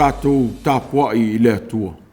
Tatou tapuai i le Atua.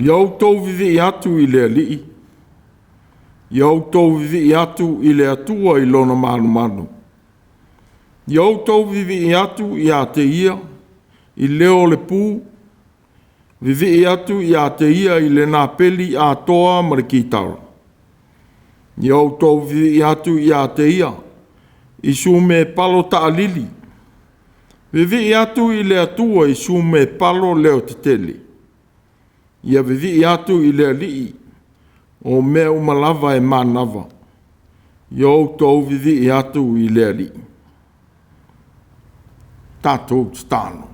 Ia outou vivii atu i le Alii, ia outou vivii atu i le Atua i lona malumalu. Ia outou vivii atu ia te Ia i leo o le pu, vivii atu ia te Ia i le napeli atoa ma le kitara. Ia outou vivii atu ia te Ia i sumepalo taalili, vivii atu i le Atua i sumepalo leotetele. Ia vivii atu i le Alii o mea uma lava e manava. Ia outou vivii atu i le Alii. Tatou tatalo.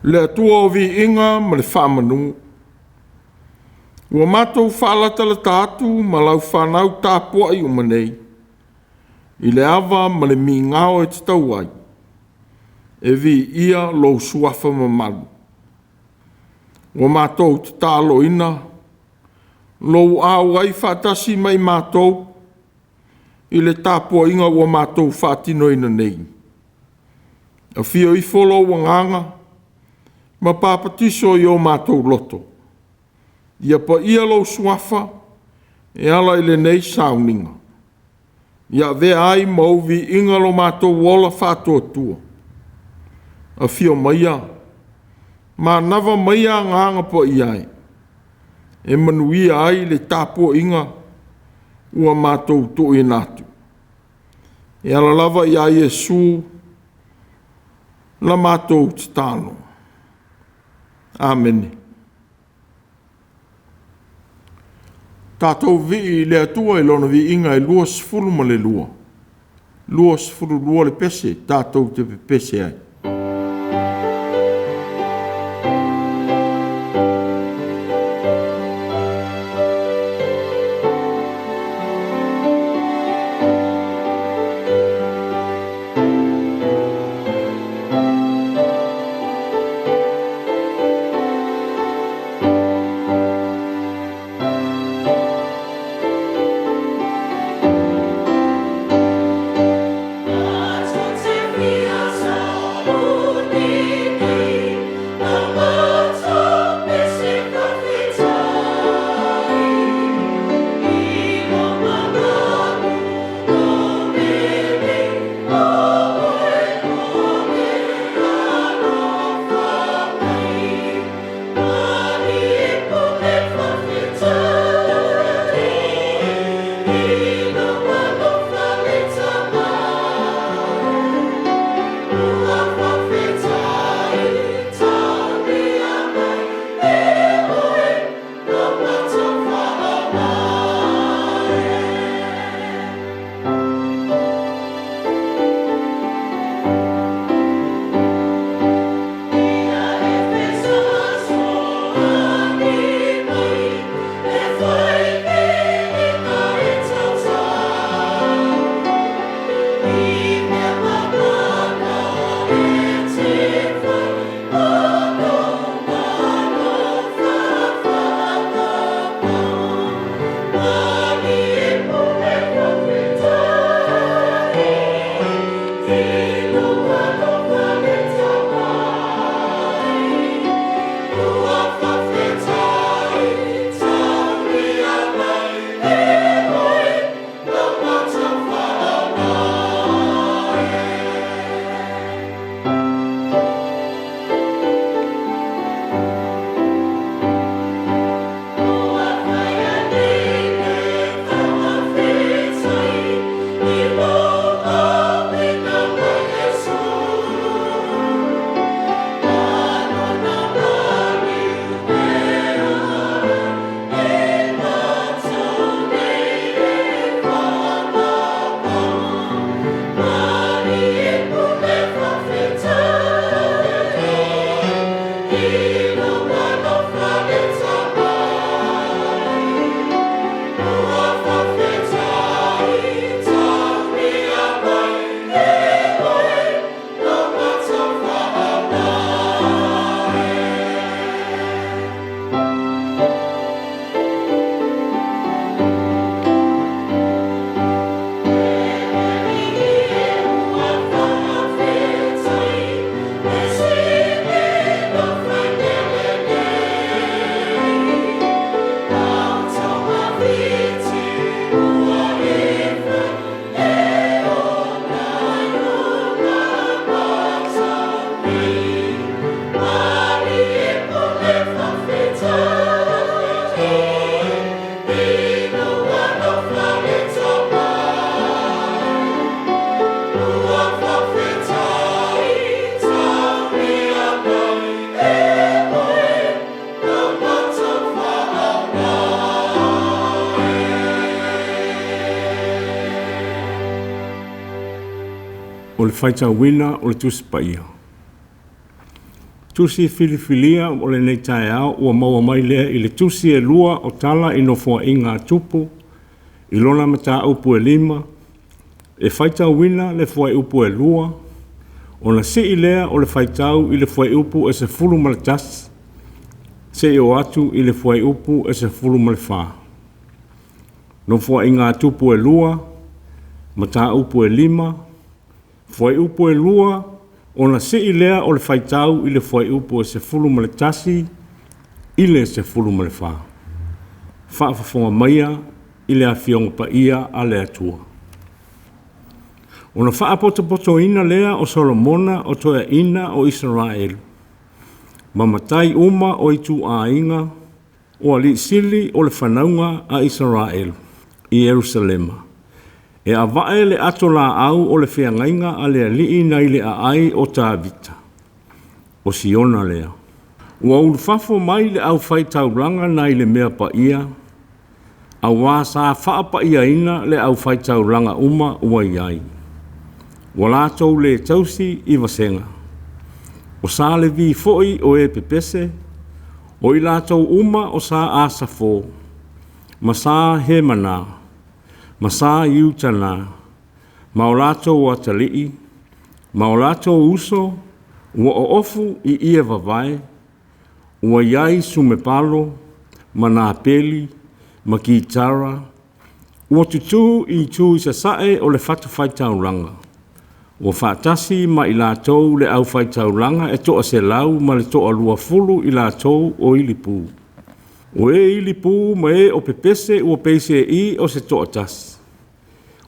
Le Atua o viiga ma le faamanu, ua matou faalatalata atu ma lau fanau tapuai uma nei i le ava ma le migao e tatau ai, e viia lou Suafa mamalu. Ua matou tataloina lou auai faatasi ma i matou i le tapuaiga ua matou faatinoina nei. Afio ifo lou Agaga ma papatiso i o matou loto, ia paia lou Suafa e ala i lenei sauniga, ia avea ai ma ou viiga lo matou ola faatuatua. Afio maia, manava maia Agaga Paia e, e manuia ai le tapuaiga ua matou tuuina atu. E ala lava ia Iesu la matou tatalo. Amene. Tatou vivii i le Atua i Lona viiga e 22, 22 le pese tatou te pepese ai. Te fia O le faitauina o le Tusi Paia. Tusi filifilia o lenei taeao ua maua mai lea i le tusi e lua o tala i Nofoaiga a Tupu i lona mataupu e 5, e faitauina le fuaiupu e 2, ona sii lea o le faitau i le fuaiupu e 11 seia oo atu i le fuaiupu e 14. Nofoaiga a Tupu e 2, mataupu e 5, fuaiupu e 2, ona sii lea o le faitau i le fuaiupu e 11 i le 14. Faafofoga maia i le Afioga Paia a le Atua. Ona faapotopotoina lea o Solomona o toeaiina o Isaraelu ma matai uma o ituaiga o alii sili o le fanauga a Isaraelu i Ierusalema, e avae le ato laau o le feagaiga a le Alii nai le aai o Tavita, o Siona lea. Ua ulufafo mai le aufaitaulaga nai le mea paia, auā sa faapaiaina le aufaitaulaga uma ua i ai. Ua latou le tausi i vasega. O sa Levi foi o e pepese, o i latou uma o sa Asafo, ma sa Hemana, ma sa Iutana, ma o latou atalii, ma o latou uso, ua oofu i ie vavae, ua i ai sumepalo, ma napeli, ma kitara, ua tutū i itu i sasae o le fatafaitaulaga, ua faatasi ma i latou le aufaitaulaga e 120 i latou o ilipu. O e ilipu ma e o pepese ua peiseai o se toatasi,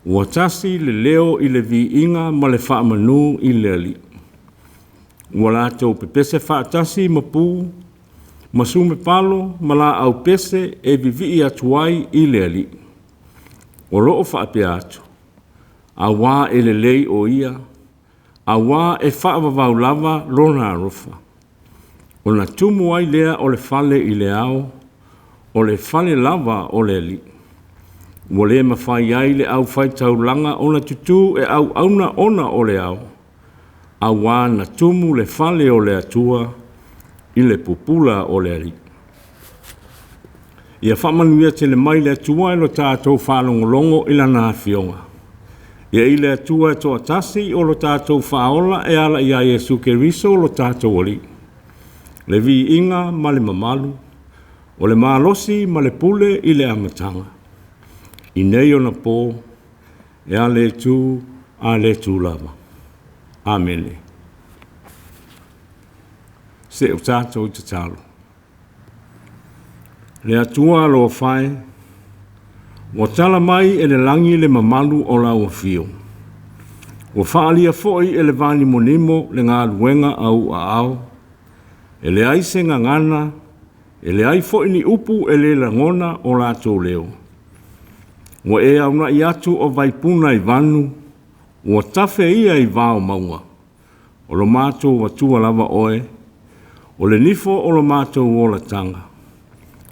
ua tasi le leo i le viiga ma le faamanu i le Alii. Ua latou pepese faatasi ma pu, ma sumepalo ma laau pese e vivii atu ai i le Alii. O lo o faapea atu, auā e lelei o Ia, auā e faavavau lava Lona alofa. Ona tumu ai lea o le fale i le ao, o le fale lava o le Alii. Ua le mafai ai le aufaitaulaga ona tutū e auauna ona o le ao, auā na tumu le fale o le Atua i le pupula o le Alii. Ia faamanuia tele mai le Atua i lo tatou faalogologo i Lana Afioga. Ia i le Atua e toatasi o lo tatou Faaola e ala ia Iesu Keriso lo tatou Alii, le viiga ma le mamalu, o le malosi ma le pule i le amataga, i nei ona po, e a le itu, a le itu lava. Amene. Se o tatou tatalo. Le Atua alofa e, ua tala mai e le lagi le mamalu o lau afio. Ua faaalia foi e le vanimonimo le galuega a ou aao, e leai se gagana, e leai foi ni upu e le lagona o latou leo. Ua e aunai atu o vaipuna i vanu, ua tafe ia i vao mauga. O lo matou Atua lava oe, o le nifo o lo matou olataga,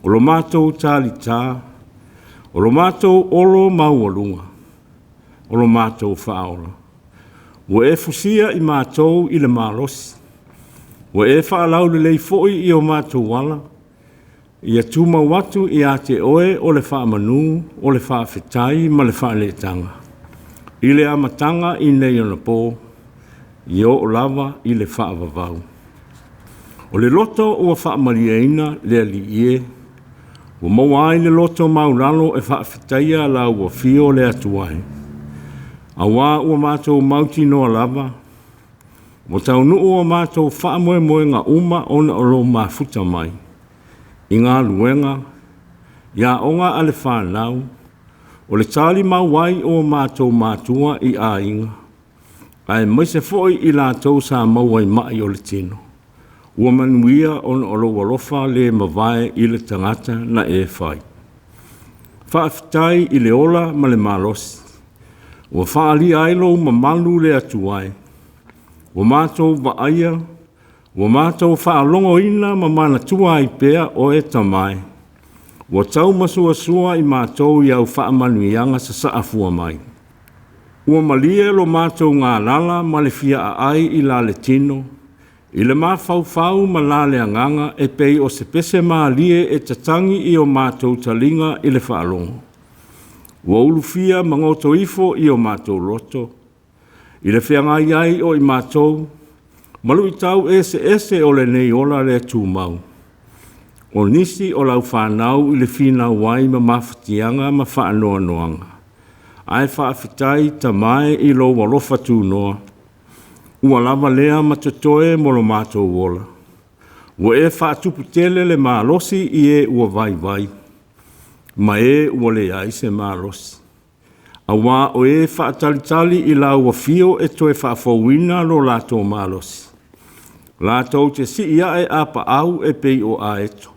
o lo matou talitā, o lo matou olo maualuga, o lo matou faaola. Ua e fusia i matou i le malosi, ua e faalaulelei foi i o matou ala, ia tumau atu ia te oe o le faamanu, o le faafetai ma le faaleetaga. I le amataga i nei ona po, ia oo lava i le faavavau. O le loto ua faamalieina le Alii e, ua maua ai le loto maulalo e faafetaia lau afio le Atua e. Auā ua matou mautinoa lava, ua taunuu o matou faamoemoega uma ona o lou mafuta mai, i galuega, i aoga a le fanau, o le talimau ai o matou matua i aiga, aemaise foi i latou sa maua i mai o le tino. Ua manuia ona o lou alofa le mavae i le tagata na e fai. Faafetai i le ola ma le malosi, ua faaalia ai lou mamalu le Atua e. Ua matou vaaia, ua matou faalogoina ma manatua ai pea oe Tama e, ua taumasuasua i matou i au faamanuiaga sasaafua mai. Ua malie lo matou galala ma le fia aai i la le tino, i le mafaufau ma la le agaga e pei o se pese malie e tatagi i o matou taliga i le faalogo. Ua ulufia ma goto ifo i o matou loto, i le feagai ai o i matou ma luitau eseese o lenei ola le tumau. O nisi o lau fanau i le finau ai ma mafatiaga ma faanoanoaga, ae faafetai Tama e i lou alofa tunoa, ua lava lea ma totoe mo lo matou ola. Ua e faatuputele le malosi i e ua vaivai, ma e ua leai se malosi, auā o e faatalitali i lau afio e toe faafouina lo latou malosi. Latou te sii ae apaau e pei o aeto,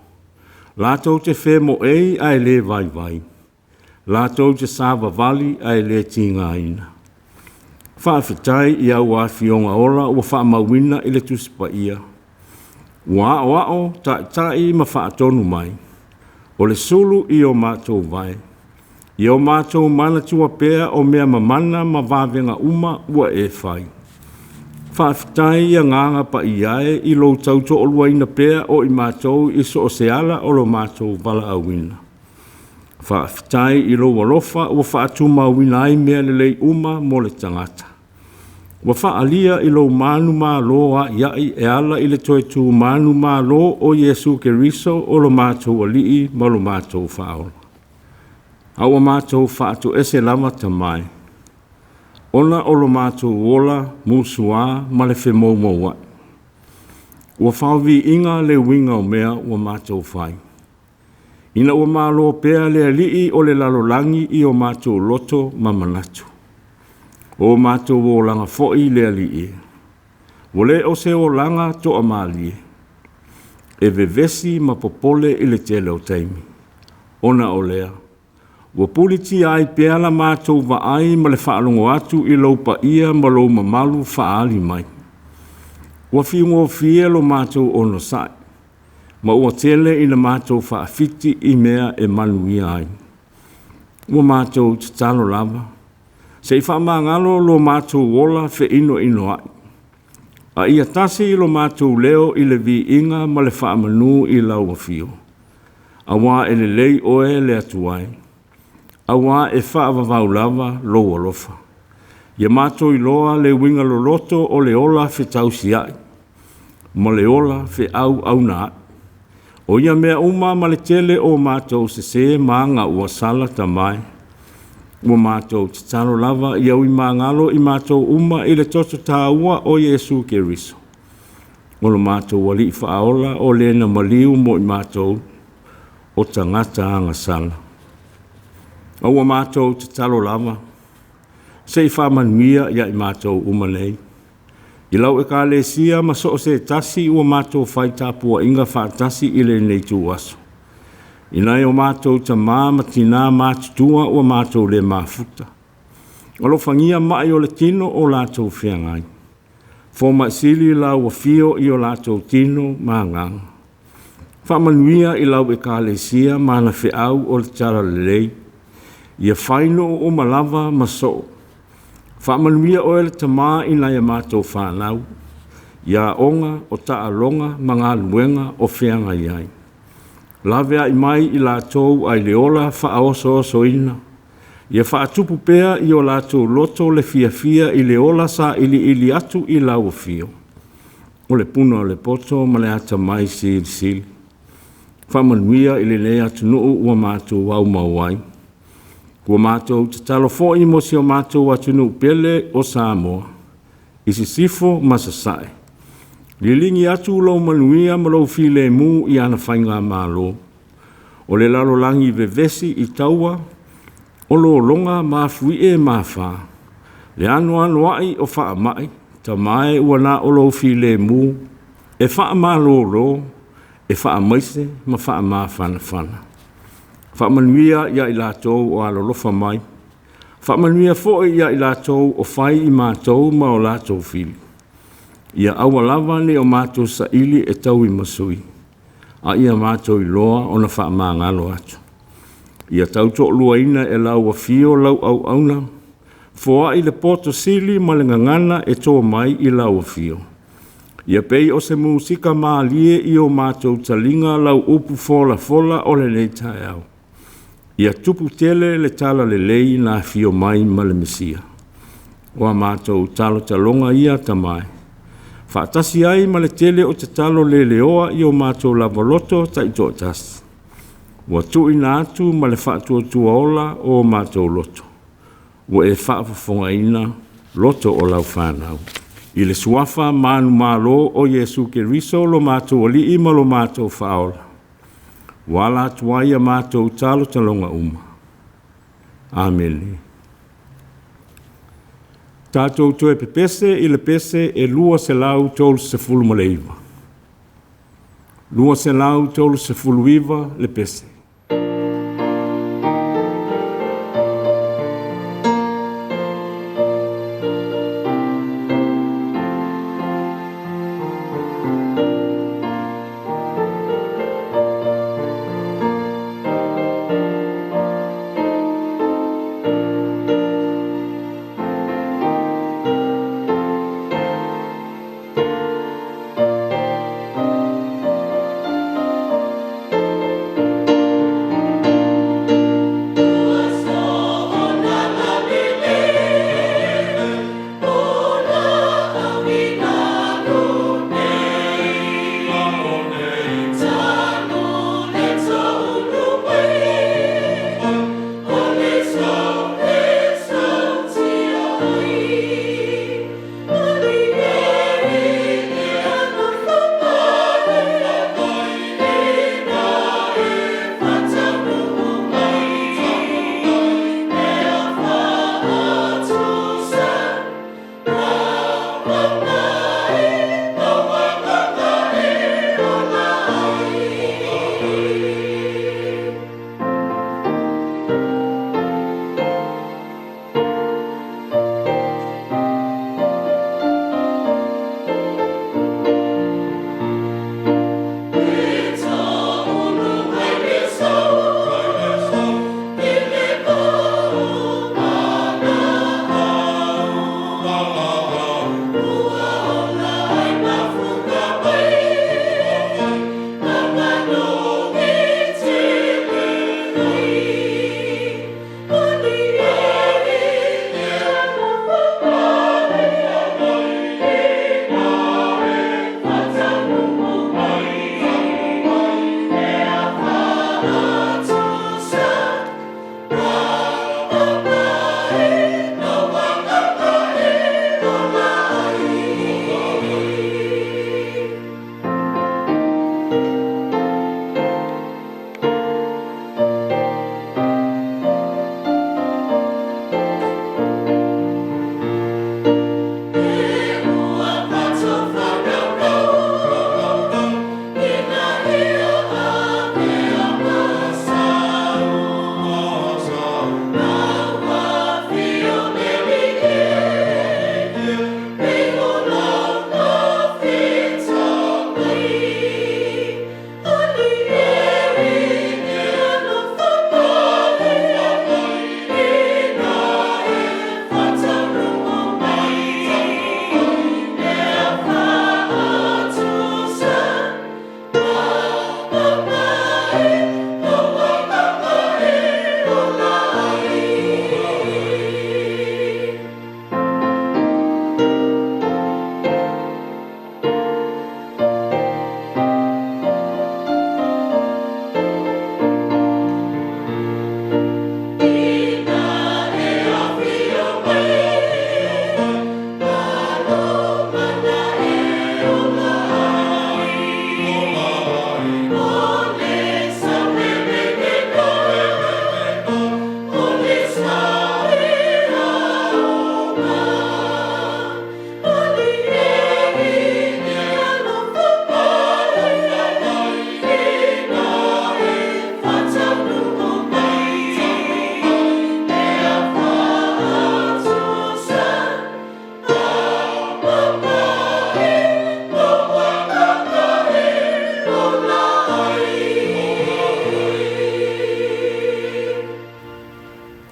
latou te femoei ae le vaivai, latou te savavali ae le tigaina. Faafetai i au Afioga ola ua faamauina i le Tusi Paia, ua aoao, taitai ma faatonu mai, o le sulu i o matou vae, ia o matou manatua pea o mea mamana ma vavega uma ua e fai. Faafetai Agaga Paia e i lou tautoaluaina pea o i matou i so o se ala o lo matou valaauina. Faafetai i lou alofa ua faatumauina ai mea lelei uma mo le tagata. Ua faaalia i lou manumalo aiai e ala i le toe tu manumalo o Iesu Keriso o lo matou Alii ma lo matou Faaola. A ua matou faatoese lava Tama e, ona o lo matou ola musuā ma le femoumouai. Ua faoviiga le uiga o mea ua matou fai, ina ua malo pea le alii o le lalolagi i o matou loto ma manatu. O matou olaga foi le Alii e, ua le o se olaga toamalie, e vevesi ma popole i le tele o taimi. Ona o lea, ua pulitia ai pea la matou vaai ma le faalogo atu i lou paia ma lou mamalu faaali mai. Ua fiugofie lo matou onosai, ma ua tele ina matou faafiti i mea e manuia ai. Ua matou tatalo lava, se i faamagalo lo matou ola feinoinoai, a ia tasi lo matou leo i le viiga ma le faamanu i lau afio, auā e lelei oe le Atua e, auā e faavavau lava lou alofa. Ia matou iloa le uiga loloto o le ola fetausiai ma le ola feauaunaai. O ia mea uma ma le tele o matou sesē ma aga ua sala Tama e, ua matou tatalo lava ia ui magalo i matou uma i le toto taua o Iesu Keriso, o lo matou Alii Faaola, o le na maliu mo i matou o tagata agasala. A ua matou tatalo lava, se i faamanuia ia i matou uma nei i lau Ekalesia ma so o se tasi ua matou fai tapuaiga faatasi i lenei ituaso, i nai o matou tama ma tina matutua ua matou le mafuta, alofagia mai o le tino o latou feagai, fomai sili lau afio i o latou tino ma agaga. Faamanuia i lau Ekalesia ma ana feau o le talalelei, ia fai nuu uma lava ma soo. Faamanuia oe le Tama i nai a matou fanau, i aoga o taaloga ma galuega o feagai ai. Laveai mai i latou ai le ola faaosoosoina, ia faatupu pea i o latou loto le fiafia i le ola sailiili atu i lau afio, o le puna o le poto ma le atamai silisili. Faamanuia i lenei atunuu ua matou aumau ai. Ua matou tatalo foi mo si o matou atunuu pele o Samoa i Sisifo ma Sasae, liligi atu lou manuia ma lou filemu i ana faigamalo. O le lalolagi vevesi i taua, o lologa ma mafuie ma afa, le anoanoai o faamai, Tama e, ua na o lou filemu e faamalolo, e faamaise ma faamafanafana. Faamanuia ia i latou o alolofa mai, faamanuia foi ia i latou o fai i matou ma o latou fili. Ia aua lava ne i o matou saili e tauimasui, a ia matou iloa ona faamagalo atu. Ia tautoaluaina e lau afio lau auauna Foai le poto sili ma le gagana e to mai i lau afio. Ia pei o se musika mālie i o matou taliga lau upu folafola o lenei taeao. Ia tupu tele le talalelei na afio mai ma le Mesia. O a matou talotaloga ia tamae, faatasi ai ma le tele o tatalo leleoa i o matou lava loto taitoatasi, ua tuuina atu ma le faatuatua ola o matou loto, ua e faafofogaina loto o lau fanau. I le suafa manumalo o Iesu Keriso lo matou Alii ma lo matou Faaola, ua ala atu ai a matou talotaloga uma. Amene. Tatou toe pepese i le pese e 239. 239 le pese.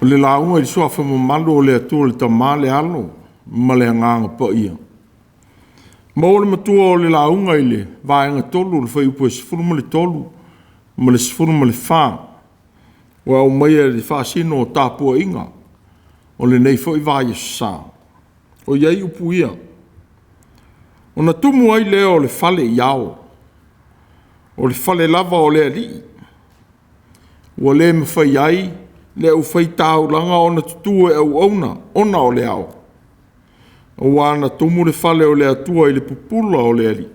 O le lauga i le suafa mamalu o le Atua le Tama le Alo ma le Agaga Paia. Maua le matua o le lauga i le vaega 3 o le fuaiupu e 13 ma le 14, ua aumaia i le faasino o tapuaiga o lenei foi vaiaso sa. O i ai upu ia, ona tumu ai lea o le fale i ao, o le fale lava o le Alii, ua le mafai ai le aufaitaulaga ona tutu e auauna ona o le ao, aua na tumu le fale o le Atua i le pupula o le Alii.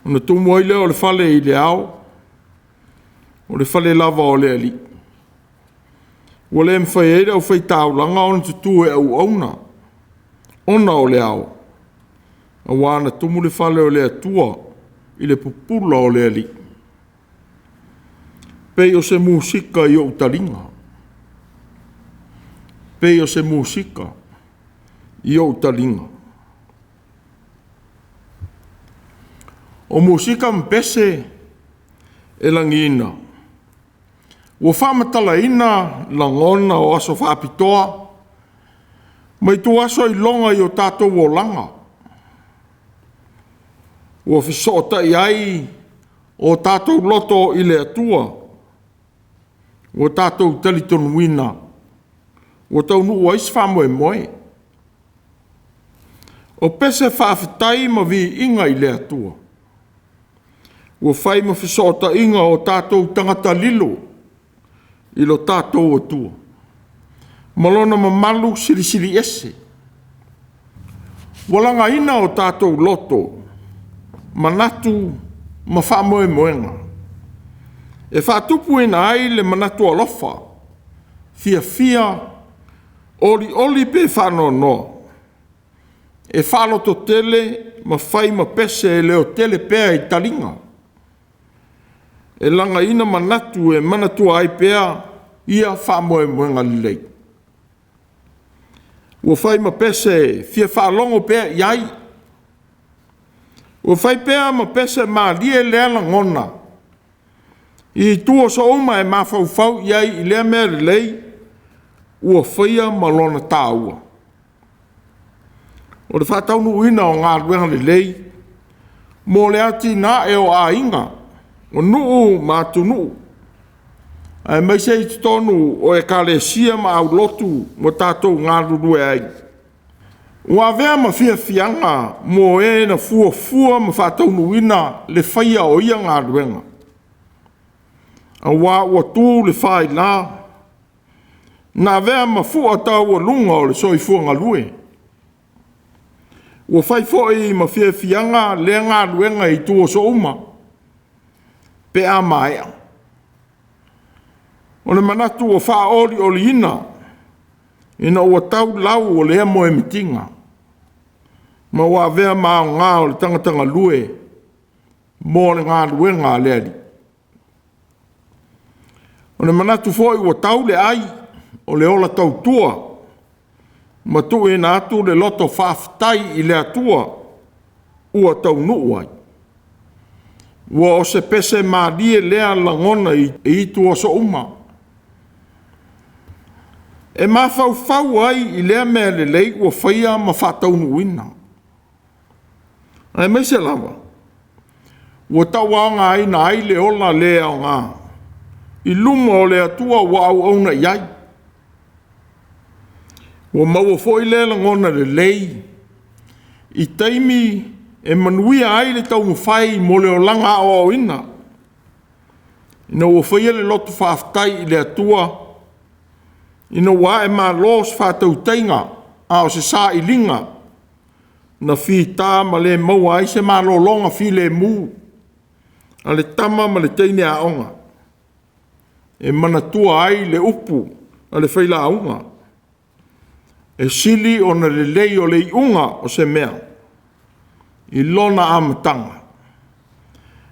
Ona tumu ai lea o le fale i le ao, o le fale lava o le Alii, ua le mafai ai le aufaitaulaga ona tutu e auauna ona o le ao, aua na tumu le fale o le Atua i le pupula o le Alii. Pei o se musika i ou taliga, pei o se musika i ou taliga. O musika ma pese e lagiina, ua faamatalaina lagona o aso faapitoa ma ituaso iloga i o tatou olaga, ua fesootai ai o tatou loto i le Atua, ua tatou talitonuina ua taunuu ai se faamoemoe. O pese faafetai ma viiga i le Atua, ua fai ma fesootaiga o tatou tagata lilo i lo tatou Atua, ma lona mamalu silisili ese. Ua lagaina o tatou loto, manatu ma faamoemoega, e faatupuina ai le manatu alofa, fiafia, olioli pe faanoanoa, e faalototele ma fai ma pese e leotele pea i taliga, e lagaina manatu e manatua ai pea ia faamoemoega lelei. Ua fai ma pese e fia faalogo pea i ai, ua fai pea ma pese malie lea lagona i itu o souma e mafaufau i ai i lea mea lelei ua faia ma lona taua. O le faataunuuina o galuega lelei mo le atinae o aiga, o nuu ma atunuu, aemaise i totonu o ekalesia ma aulotu ua tatou galulue ai. Ua avea ma fiafiaga mo e na fuafua ma faataunuuina le faia o ia galuega, aua ua tu le faila na avea ma fua taualuga o le soifua galue. Ua fai foi ma fiafiaga lea galuega i ituaso uma pe a maea. O le manatu ua faaolioliina ina ua tau lau o lea moemitiga, ma ua avea ma aoga o le tagata galue mo le galuega a le Alii. O le manatu foi ua tau le ai o le ola tautua ma tuuina atu le loto faafetai i le Atua ua taunuu ai. Ua o se pese malie lea lagona i ituaso uma, e mafaufau ai i lea mea lelei ua faia ma faataunuuina, aemaise lava ua tauaogaina ai le ola le aoga i luma o le Atua ua auauna i ai. Ua maua foi lea lagona lelei i taimi e manuia ai le taumafai mo le olaga aoaoina, ina ua faia le loto faafetai i le Atua, ina ua ae malo se faatautaiga a o se sailiga na fita ma le maua ai se malologa filemu a le tama ma le teine aoga, e manatua ai le upu a le failauga, e sili ona lelei o le iuga o se mea i lona amataga,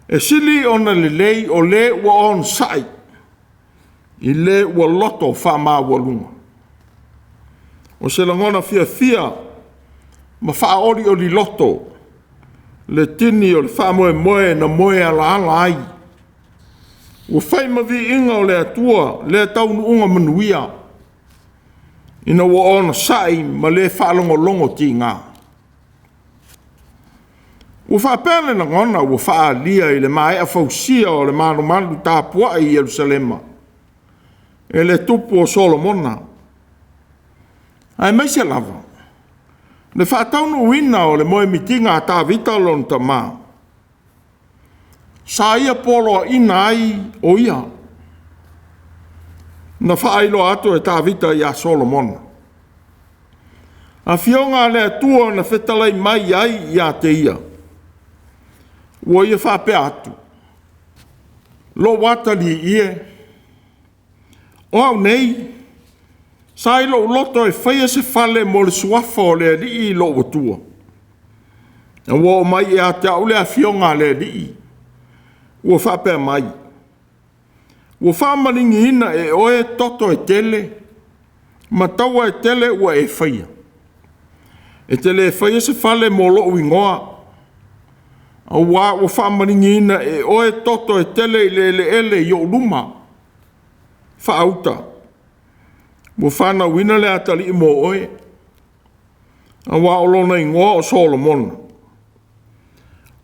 e sili ona lelei o le ua onosai i le ua loto faamaualuga. O se lagona fiafia ma faaolioli loto le tini o le faamoemoe na moe alaala ai Ua fai ma viiga o le Atua lea taunuuga manuia, ina ua onosai ma le faalogologo tiga. Ua faapea le lagona ua faaalia i le maea fausia o le malumalu tapuai i Yerusalema e le tupu o Solomona, aemaise lava le faataunuuina o le moemitiga a Tavita lona tama, sa ia poloaiina ai o ia. Na faailoa atu e Tavita ia Solomona, Afioga a le Atua na fetalai mai ai ia te ia, ua ia faapea atu, Lou atalii e, o au nei, sa i lou loto e faia se fale mo le suafa o le Alii lou Atua. Ina ua oo mai ia te au le afioga a le Alii, ua faapea mai, ua faamaligiina e oe toto e tele ma taua e tele ua e faia. E te le faia se fale mo lou igoa, aua ua faamaligiina e oe toto e tele i le eleele i ou luma. Faauta, ua fanauina le atalii mo oe, aua o lona igoa o Solomona.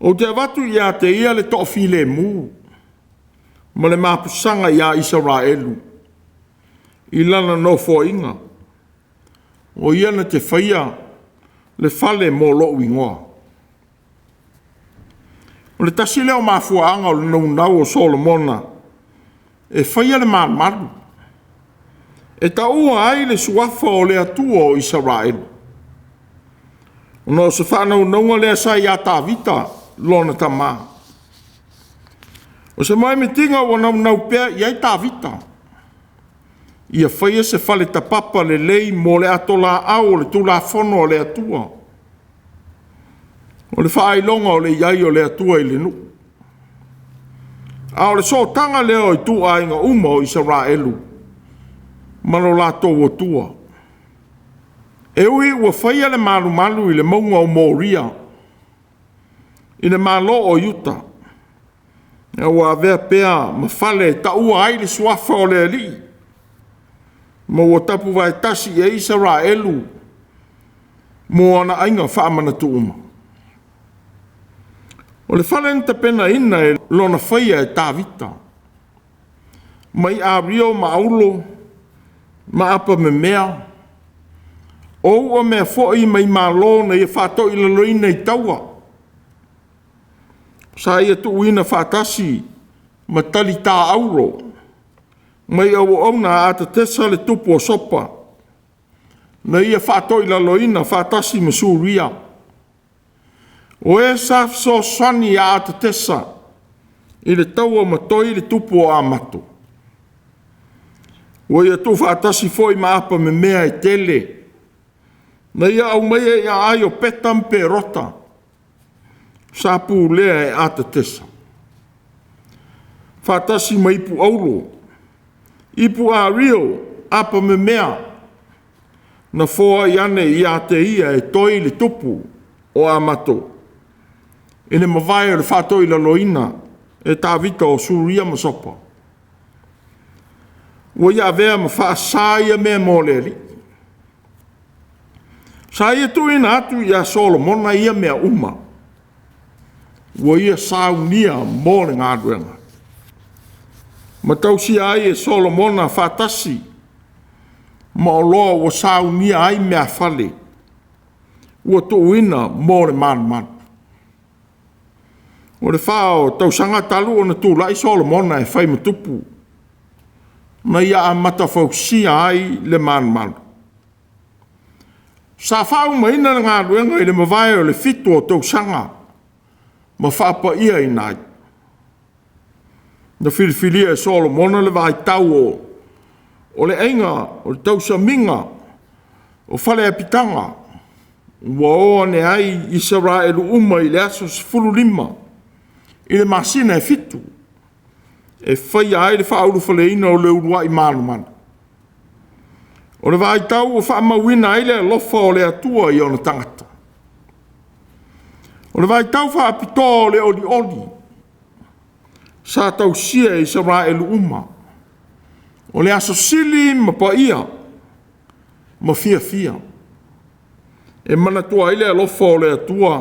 Ou te avatu ia te ia le toafilemu ma le mapusaga ia Isaraelu i lana nofoaiga. O ia na te faia le fale mo lou igoa. O le tasi lea o mafuaaga o le naunau o Solomona e faia le malumalu, e taua ai le suafa o le Atua o Isaraelu, ona o se faanaunauga lea sa ia Tavita lona tama. O se moemitiga ua naunau pea i ai Tavita, ia faia se fale tapapa lelei mo le atolaau o le Tulafono a le Atua, o le faailoga o le i ai o le Atua i le nuu. A o le sootaga lea o ituaiga uma o Isaraelu ma lo latou Atua. E ui ua faia le malumalu i le mauga o Moria i le malo o Iuta, a ua avea pea ma fale e taua ai le suafa o le Alii, ma ua tapuvaetasi i ai Isaraelu mo ana aiga faamanatu uma. O le fale na tapenaina e lona faia e Tavita, mai ario ma auro ma apamemea, o uamea foi mai malo na ia faatoilaloina i taua, sa ia tuuina faatasi ma talita auro mai auauna a Atatesa le tupu o Sopa, na ia faatoilaloina faatasi ma Suria. O e sa fesoasoani ia Atatesa i le taua ma Toi le tupu o Amato. Ua ia tuufaatasi foi ma apamemea e tele, na ia aumaia i aai o Peta ma Perota, sa pulea e Atatesa, faatasi ma ipu auro, ipu ario, apamemea, na foai ane ia te ia e Toi le tupu o Amato, i le mavae o le faatoilaloina e Tavita o Suria ma Sopa. Ua ia avea ma faasa ia mea mo le Alii. Sa ia tuuina atu ia Solomona ia mea uma, ua ia saunia mo le galuega, ma tausia ai e Solomona faatasi ma oloa ua saunia ai meafale ua tuuina mo le malumalu. O le fa o tausaga talu ona tulai Solomona e fai ma tupu, na ia amata fausia ai le malumalu. Sa faaumaina le galuega i le mavae o le 7 o tausaga ma faapaiaina ai. Na filifilia e Solomona le vaitau o le aiga o le tausamiga o fale apitaga, ua o ane ai Isaraelu uma i le aso 15 i le masina e 7, e faia ai le faaulufaleina o le uluai malumalu. O le vaitau ua faamauina ai le alofa o le Atua i ona tagata. O le vaitau faapitoa o le olioli, sa tausia e Isaraelu uma, o le aso sili ma paia ma fiafia, e manatua ai le alofa o le Atua,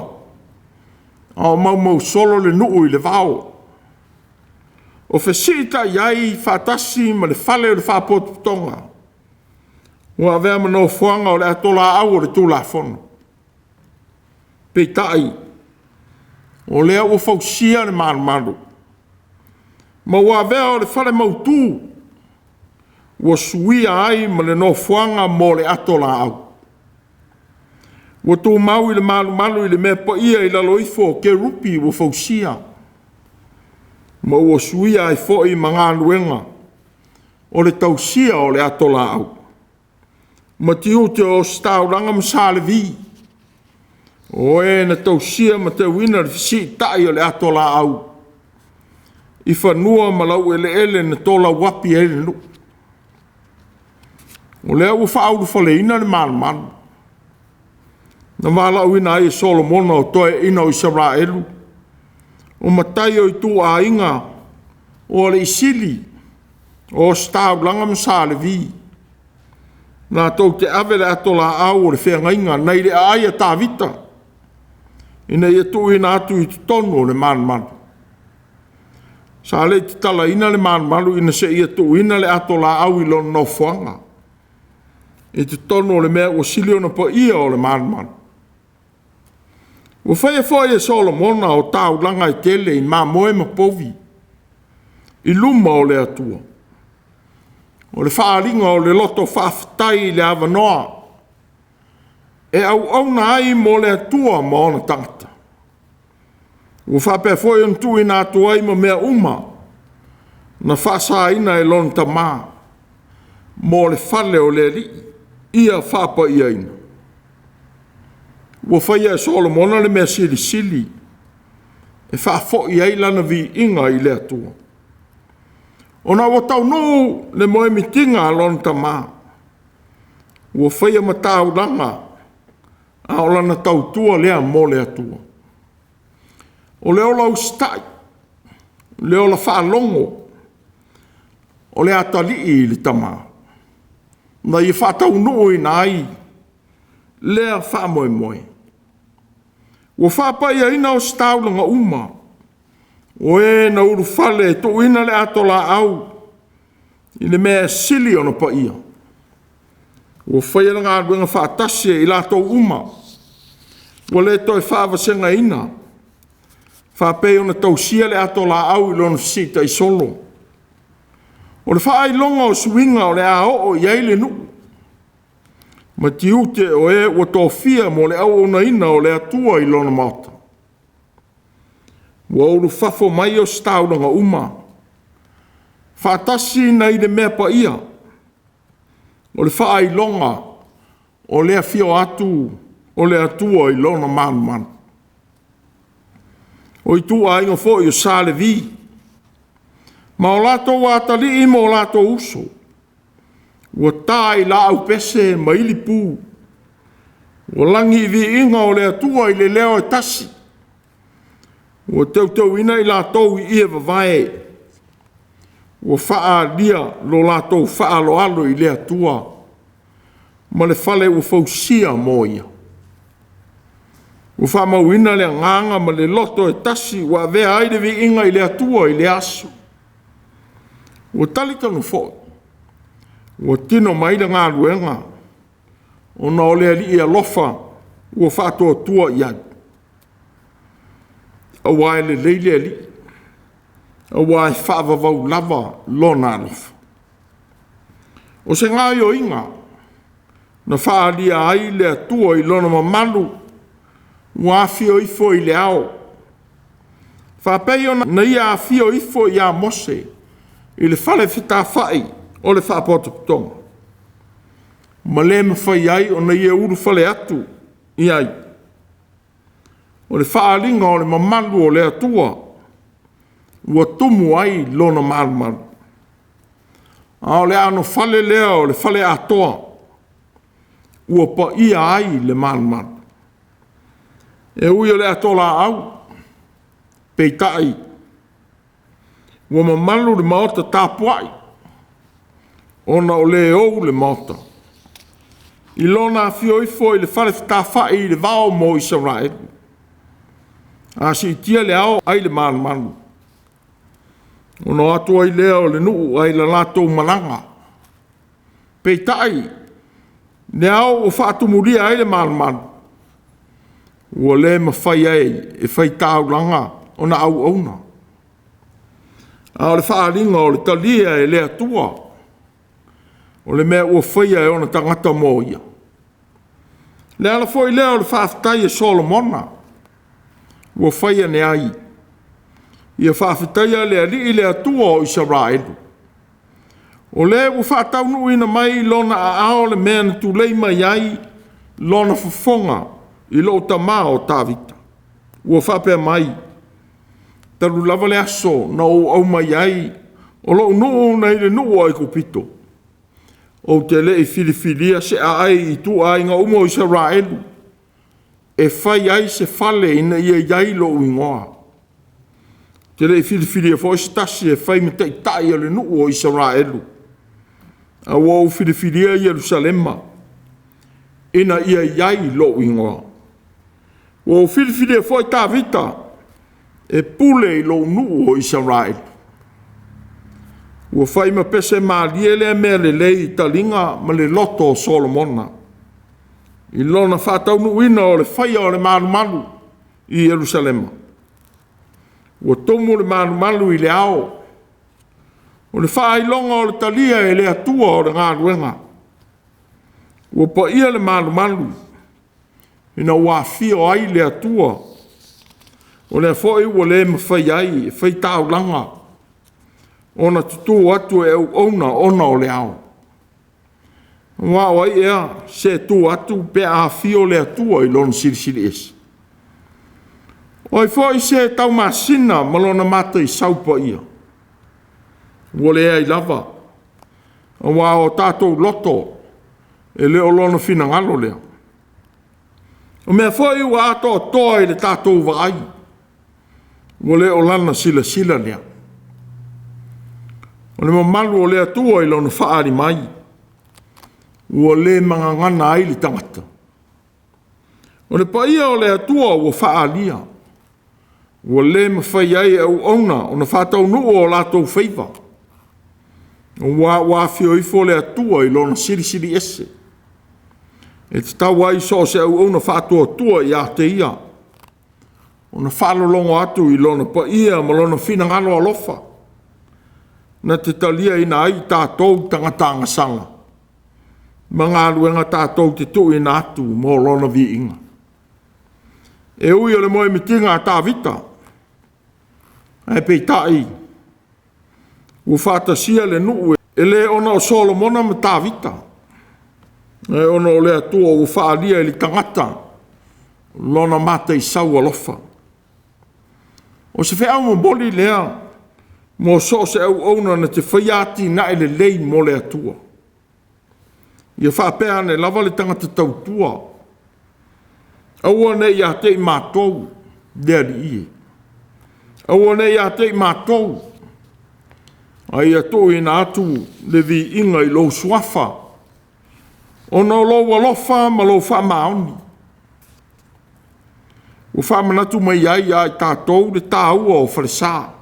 a o maumau solo le nuu i le vao. O fesiitai i ai faatasi ma le fale o le Faapotopotoga ua avea ma nofoaga o le atolaau o le Tulafono. Peitai, o lea ua fausia le malumalu, ma ua avea o le fale mautu ua suia ai ma le nofoaga mo le atolaau. Ua tumau i le malumalu i le mea paia i lalo ifo o kerupi ua fausia, ma ua suia ai foi ma galuega o le tausia o le atolaau, ma tiute o ositaulaga ma sa Levi, o e na tausia ma teuina le fesiitai o le atolaau i fanua ma laueleele na tolauapi ai le nuu. O lea ua faaulufaleina le malumalu, na valaauina ai e Solomona o toeaiina o Isaraelu, o matai o ituaiga, o alii sili, o ositaulaga ma sa Levi, latou te ave le atolaau o le feagaiga nai le aai a Tavita, ina ia tuuina atu i totonu o le malumalu. Sa le i tatalaina le malumalu ina se i tuuina le atolaau i lona nofoaga i totonu o le mea ua sili ona paia o le malumalu. Ua faia foi e Solomona o taulaga e tele i mamoe ma povi i luma o le Atua. O le faaaliga o le loto faafetai i le avanoa e auauna ai mo le Atua ma ona tagata. Ua faapea foi ona tuuina atu ai ma mea uma na faasaina e lona tama mo le fale o le Alii ia faapaiaina. Ua faia e Solomona le mea silisili e faafoi ai lana viiga i le Atua, ona ua taunuu le moemitiga a lona tama, ua faia ma taulaga, a o lana tautua lea mo le Atua. O le ola usitai, le ola faalogo, o le atalii i le tama, na ia faataunuuina ai lea faamoemoe. Ua faapaiaina ositaulaga uma, o e na ulufale e tuuina le atolaau i le mea e sili ona paia, ua faia le galuega faatasi e i latou uma, ua le toe faavasegaina, faapei ona tausia le atolaau i lona fesiitai solo. O le faailoga o suiga o le a oo i ai le nuu, ma tiute o e ua tofia mo le auaunaina o le Atua i lona maota. Ua ulufafo mai ositaulaga uma, faatasi nai le mea paia, o le faailoga o le afio atu o le Atua i lona malumalu. O ituaiga foi o sa Levi, ma o latou atalii ma o latou uso, ua ta i laau pese ma ilipu, ua lagi i viiga o le Atua i le leo e tasi, ua teuteuina i latou i ie vavae, ua faaalia lo latou faaaloalo i le Atua ma le fale ua fausia mo Ia. Ua faamauina le agaga ma le loto e tasi ua avea ai le viiga i le Atua i lea aso. Ua talitonu foi, ua tino mai le galuega, ona o le Alii alofa ua faatuatua i ai. Aua e lelei le Alii, aua e faavavau lava Lona alofa. O se gaoioiga na faaalia ai le Atua i lona mamalu ua afio ifo i le ao, faapei ona na ia afio ifo ia Mose i le fale fetafai o le faapotopotoga, ma le mafai ai ona ia ulufale atu i ai. O le faaaliga o le mamalu o le Atua ua tumu ai lona malumalu. A o le anofale lea o le fale atoa ua paia ai le malumalu. E ui o le atolaau, peitai, Ua mamalu le maota tapuai, ona o le ou le maota. I lona afio ifo i le fale fetafa'i i le vao mo Isaraelu. A siitia le ao ai le malumalu, ona o atu ai lea o le nuu ai le latou malaga. Peitai, le ao ua faatumulia ai le malumalu, ua le mafai ai e faitaulaga ona auauna. A o le faaaliga o le talia e le Atua, o le mea ua faia e ona tagata mo ia. Le ala foi lea o le faafetai a Solomona, ua fai ane ai, ia faafetaia le Alii le Atua o Isaraelu, o le ua faataunuuina mai lona aao le mea na tulei mai ai lona fofoga i lou tama o Tavita. Ua faapea mai, talu lava le aso na ou aumai ai o lou nuu nai le nuu o Aikupito, ou te le i filifilia se aai i ituaiga uma o Isaraelu e fai ai se fale ina ia i ai lou igoa. Ou te le i filifilia foi se tasi e fai ma taitai o le nuu o Isaraelu, a ua ou filifilia Ierusalema ina ia i ai lou igoa. Ua ou filifilia foi Tavita e pule i lou nuu o Isaraelu. Ua fai ma pese malie lea mea lelei i taliga ma le loto o Solomona, i lona faataunuuina o le faia o le malumalu i Ierusalema. Ua tumu le malumalu i le ao, o le faailoga o le talia e le Atua o le galuega. Ua paia le malumalu ina ua afio ai le Atua. O lea foi ua le mafai ai e faitaulaga ona tutu atu e auauna ona o le ao. Aua o ai ea se tu atu pe a afio le Atua i lona Silisili Ese? O ai foi se taumasina ma lona mataisau paia? Ua leai lava, aua o tatou loto e le o lona finagalo lea. O mea foi ua atoatoa i le tatou vaai, ua le o lana silasila lea. O le mamalu o le Atua i lona faaali mai, ua le magagana ai le tagata. O le paia o le Atua ua faaalia, ua le mafai ai e auauna ona faataunuu o latou faiva, aua ua afio ifo le Atua i lona Silisili Ese. E tatau ai so o se auauna faatuatua ia te ia, ona faalologo atu i lona paia ma lona finagalo alofa, na te taliaina ai tatou tagata agasala, ma galuega tatou te tuuina atu mo lona viiga. E ui o le moemitiga a Tavita, ae peitai ua faatasia le nuu e le ona o Solomona ma Tavita, ae ona o le Atua ua faaalia i le tagata lona mataisau alofa. O se feau momoli lea mo so o se auauna na te faia atinae lelei mo le Atua. Ia faapea ane lava le tagata tautua, aua ne i ia te i matou le Alii e, aua ne i ia te i matou, a ia tuuina atu le viiga i lou suafa, ona o lou alofa ma lou faamaoni. Ua faamanatu mai ai ia i tatou le taua o falesa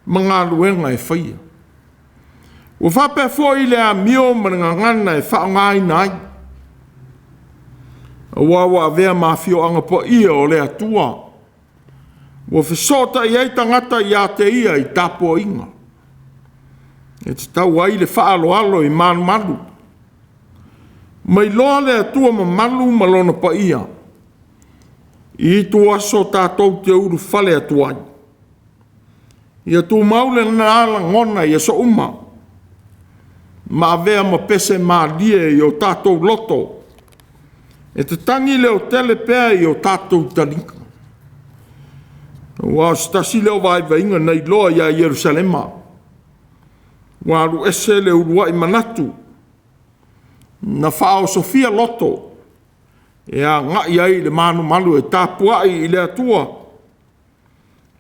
ma galuega e faia. Ua faapea foi le amio ma le gagana e faaaogaina ai, aua ua avea ma afioaga paia o le Atua, ua fesootai ai tagata ia te ia i tapuaiga, e tatau ai le faaaloalo i malumalu. Mailoa le Atua mamalu ma lona paia, i ituaso tatou te ulufale atu ai. Ia tumau lena lagona i aso uma, ma avea ma pese malie i o tatou loto, e tatagi leotele pea i o tatou taliga. Aua o se tasi lea o vaivaiga na iloa ia Ierusalema, ua alu ese le uluai manatu, na faaosofia loto e agai ai i le malumalu e tapuai i le Atua.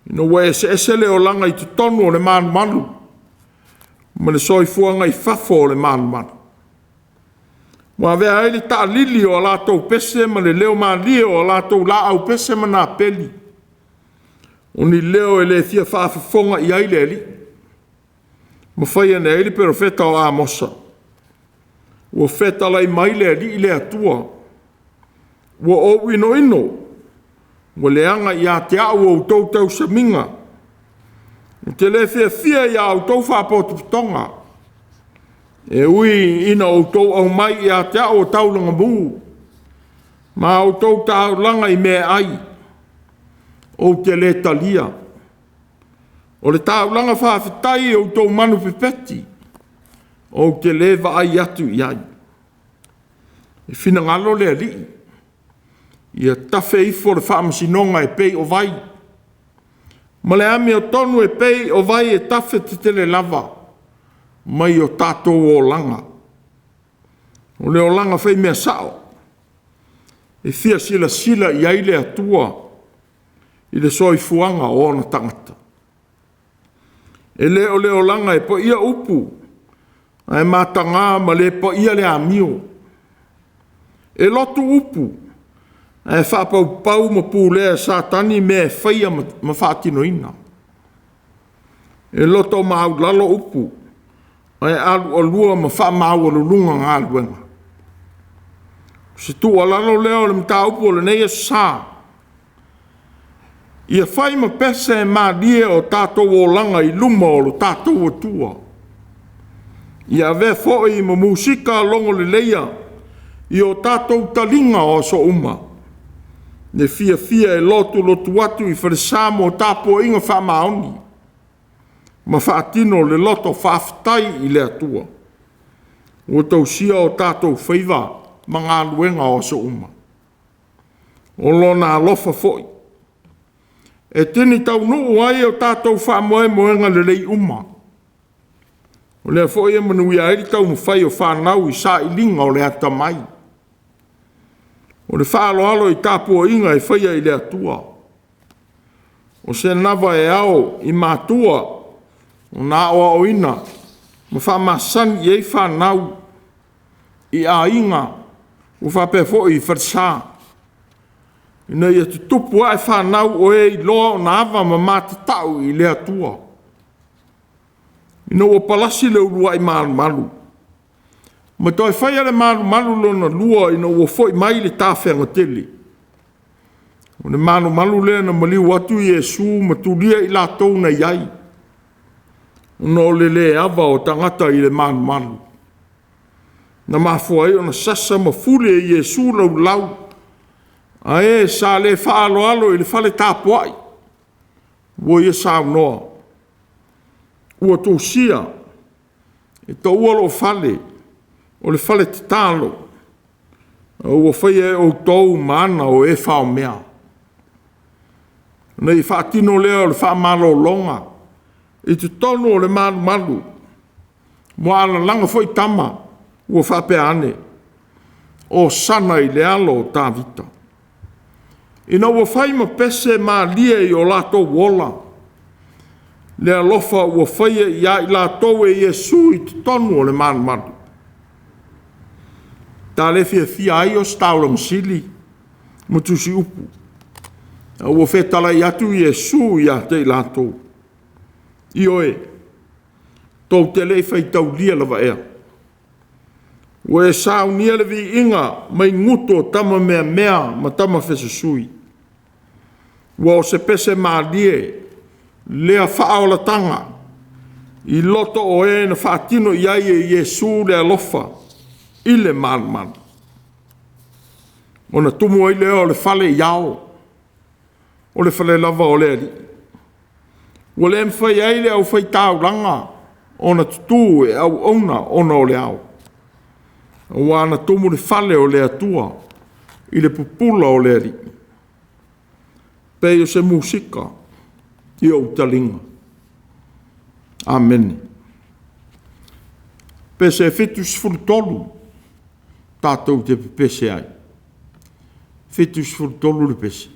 Ina ua eseese le olaga i totonu o le malumalu ma le soifuaga i fafo o le malumalu. Ua avea ai le taalili o a latou pese ma le leo malie o a latou laau pese ma napeli, o ni leo e le fia faafofoga i ai le Alii, ma fai ane ai le perofeta o Amosa, ua fetalai mai le Alii le Atua, ua ou inoino, ua leaga ia te au outou tausamiga, ou te le fiafia i a outou faapotopotoga, e ui ina outou aumai ia te au o taulaga mu ma a outou taulaga i meaai, ou te le talia. O le taulaga faafetai i outou manupepeti, ou te le vaai atu i ai. E finagalo le Alii, ia tafe ifo le faamasinoga e pei o vai, ma le amiotonu e pei o vai e tafe tetele lava mai o tatou olaga. O le olaga faimea sao, e fia silasila i ai le Atua i le soifuaga o ona tagata. E le o le olaga e paia upu, ae mataga ma le paia le amio. E lotu upu, ae faapaupau ma pulea e Satani mea e faia ma faatinoina. E loto maualalo upu, ae alualua ma faamaualuluga galuega. O se tuualalo lea o le mataupu o lenei aso sa, ia fai ma pese malie o tatou olaga i luma o lo tatou Atua. Ia avea foi ma musika logoleleia i o tatou taliga o aso uma, le fiafia e lotulotu atu i falesa mo tapuaiga faamaoni ma faatino le loto faafetai i le Atua ua tausia o tatou faiva ma galuega o aso uma. O Lona alofa foi e tini taunuu ai o tatou faamoemoega lelei uma. O lea foi e manuia ai le taumafai o fanau i sailiga o le atamai, o le faaaloalo i tapuaiga e faia i le Atua. O se anava e ao i matua ona aoaoina ma faamasani i ai fanau i aiga ua faapea foi i falesa, ina ia tutupu ae fanau o e iloa ona ava ma matatau i le Atua. Ina ua palasi le uluai malumalu, ma toe faia le malumalu lona lua ina ua foi mai le tafeaga tele. O le malumalu lea na maliu atu Iesu ma tulia i latou na i ai, ona o le le ava o tagata i le malumalu. Na mafua ai ona sasa ma fuli e Iesu laulau a e sa le faaaloalo i le fale tapuai, ua ia saunoa, “Ua tusia, e taua lou fale o le fale tatalo, a ua faia e outou ma ana o e faomea.” Ona ia faatino lea o le faamalologa i totonu o le malumalu, ua alalaga foi tama ua faapea ane, “Osana i le Alo o Tavita.” Ina ua fai ma pese malie i o latou ola le alofa ua faia ia i latou e Iesu i totonu o le malumalu. Ta le fiafia ai o se taulaga sili ma tusiupu, a ua fetalai atu Iesu ia te i latou, “Ioe, tou te le i faitaulia lava ea? Ua e saunia le viiga mai gutu o tamameamea ma tamafesusui.” Ua o se pese malie lea faaolataga i loto o e na faatino i ai e Iesu le alofa i le malumalu. Ona tumu ai lea o le fale i ao, o le fale lava o le Alii. Ua le mafai ai e le aufaitaulaga ona tutu e auauna ona o le ao, aua na tumu le fale o le Atua i le pupula o le Alii, pei o se musika i ou taliga. Amene. Pese 73 tatou te pepese ai. 73 le pese.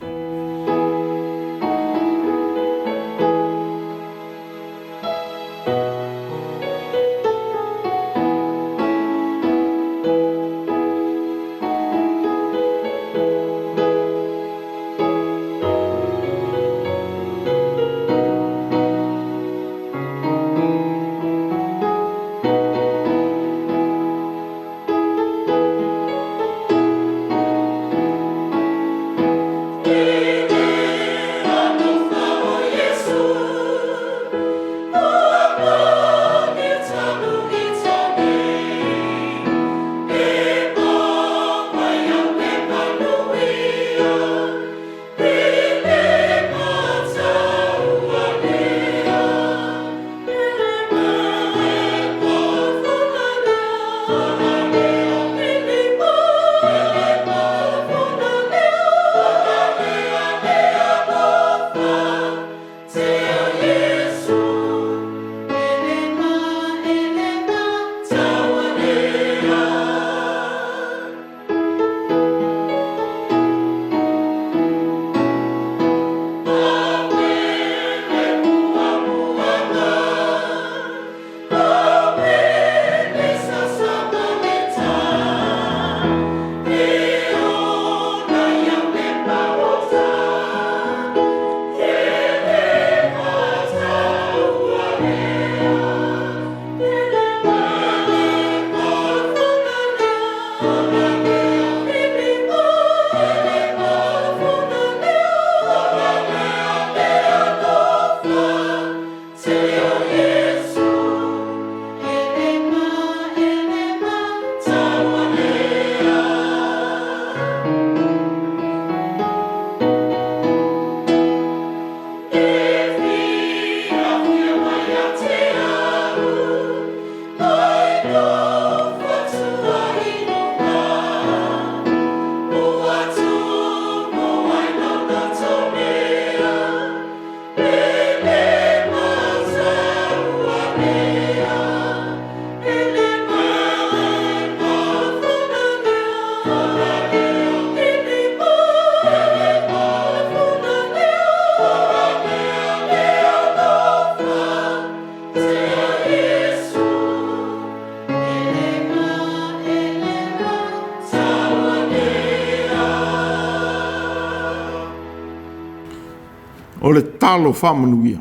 O le talo faamanuia.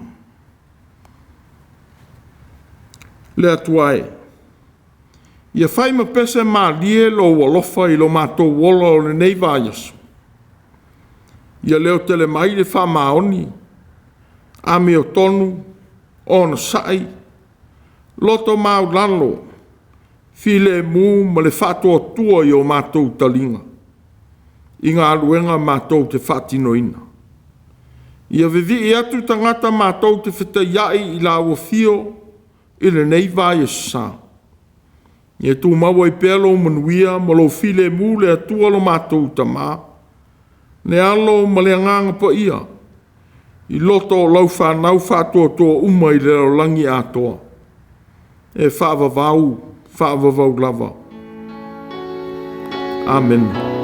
Le Atua e, ia fai ma pese malie lou alofa i lo matou ola o lenei vaiaso. Ia leo tele mai le faamaoni, amiotonu, onosai, loto maualalo, filemu ma le faatuatua i o matou taliga, i galuega matou te faatinoina. Ia vivii atu tagata matou te fetaiai i lau afio i lenei vaiaso sa. Ia tumau ai pea lou manuia ma lou filemu le Atua lo matou Tama, le Alo ma le Agaga Paia, i loto o lau fanau faatuatua uma i le lalolagi atoa, e faavavau, faavavau lava. Amene.